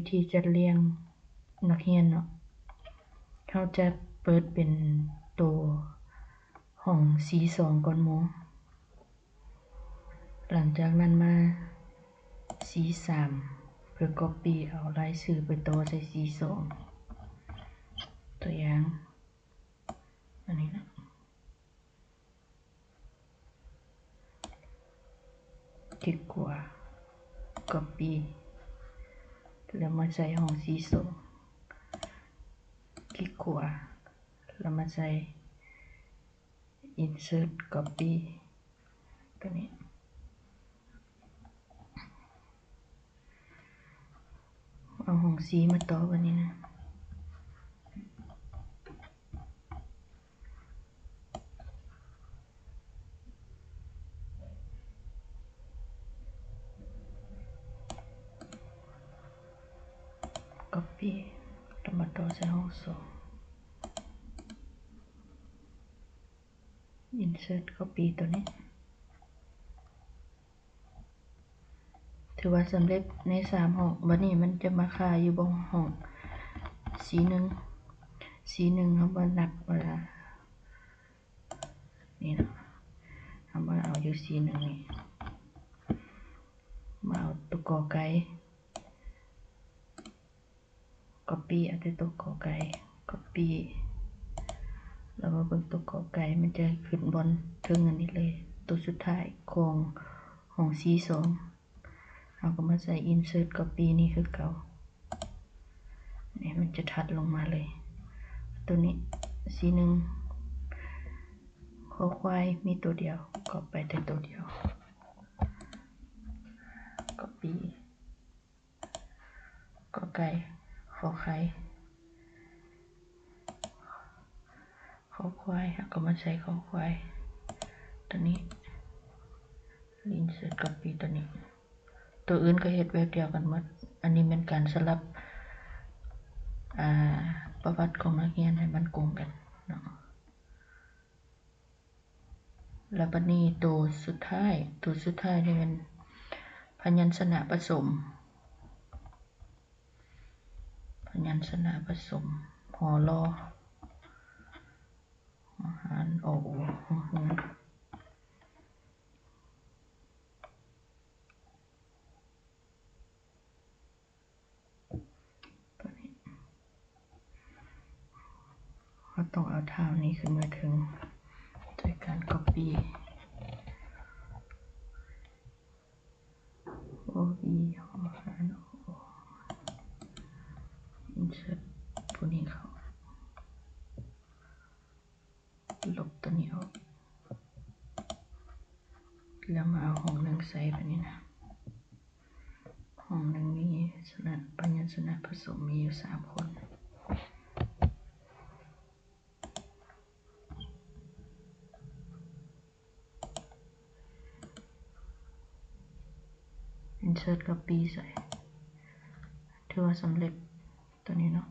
ວິທີຈັດລຽງນັກຮຽນເນາະ, ເຮົາຈະເປີດເປັນໂຕຫ້ອງ C ສອງ ກ່ອນໝູ່. ຫຼັງຈາກນັ້ນມາ C ສາມ ເພື່ອ copy ເອົາລາຍຊື່ໄປຕໍ່ໃສ່ C ສອງ. ຕົວຢ່າງ ອັນນີ້ນະ. ຄລິກຂວາ copy ແລ້ວມາໃສ່ຫ້ອງ C ສອງ. ຄລິກຂວາ ແລ້ວມາໃສ່ insert copy ຕົວນີ້. ເອົາຫ້ອງ C ມາຕໍ່ບັດນີ້ນະ. Copy ແລ້ວມາຕໍ່ໃສ່ຫ້ອງ C. Insert copy ຕົວນີ້. ຖືວ່າສຳເລັດໃນສາມຫ້ອງ. ບັດນີ້ມັນຈະມາຄາຢູ່ບ່ອນຫ້ອງ C ໜຶ່ງ C ໜຶ່ງ ເຮົາມານັບວ່າ ນີ້ເນາະ, ເຮົາມາເອົາຢູ່ C ໜຶ່ງ ນີ້ ມາເອົາຕົວ ກ ໄກ່ copy ເອົາແຕ່ຕົວ ກ ໄກ່ copy ແລ້ວມາເບິ່ງຕົວ ກ ໄກ່ ມັນຈະຂຶ້ນບ່ອນເທິງອັນນີ້ເລີຍ, ຕົວສຸດທ້າຍຂອງຫ້ອງ C ສອງ. ເຮົາກໍມາໃສ່ insert copy ນີ້ຄືເກົ່າ. ນີ້ມັນຈະຖັດລົງມາເລີຍ. ຕົວນີ້ C ໜຶ່ງ ຄໍຄວາຍມີຕົວດຽວ, ກໍໄປແຕ່ຕົວດຽວ. Copy ກໍໄກ່ ຂໍໄຂ່ ຄໍຄວາຍ ເຮົາກໍມາໃສ່ຄໍຄວາຍຕົວນີ້ insert copy ຕົວນີ້. ຕົວອື່ນກໍເຮັດແບບດຽວກັນໝົດ. ອັນນີ້ແມ່ນການສະຫຼັບ ອ່າ ປະຫວັດຂອງນັກຮຽນໃຫ້ມັນກົງກັນເນາະ. ແລ້ວບັດນີ້ໂຕສຸດທ້າຍ, ໂຕສຸດທ້າຍນີ້ແມ່ນພະຍັນຊະນະປະສົມ, ພະຍັນຊະນະປະສົມ ຮ ລໍ ຫານ ອ ອູ ຮ ຮື. ຕົວນີ້ ເຮົາຕ້ອງເອົາທ້າວນີ້ຂຶ້ນມາເທິງ ໂດຍການ copy ໂອ ບີ ຫອ ຫານ ໂອ ອິນເສີດ ຕົວນີ້ເຂົ້າ. ລົບຕົວນີ້ອອກ ແລ້ວມາເອົາຫ້ອງໜຶ່ງໃສ່ບາດນີ້ນະ. ຫ້ອງໜຶ່ງມີຊະນະ ພະຍັນຊະນະປະສົມມີຢູ່ສາມຄົນ. ອິນເສີດກັອບປີ້ໃສ່ ຖືວ່າສຳເລັດຕົວນີ້ເນາະ.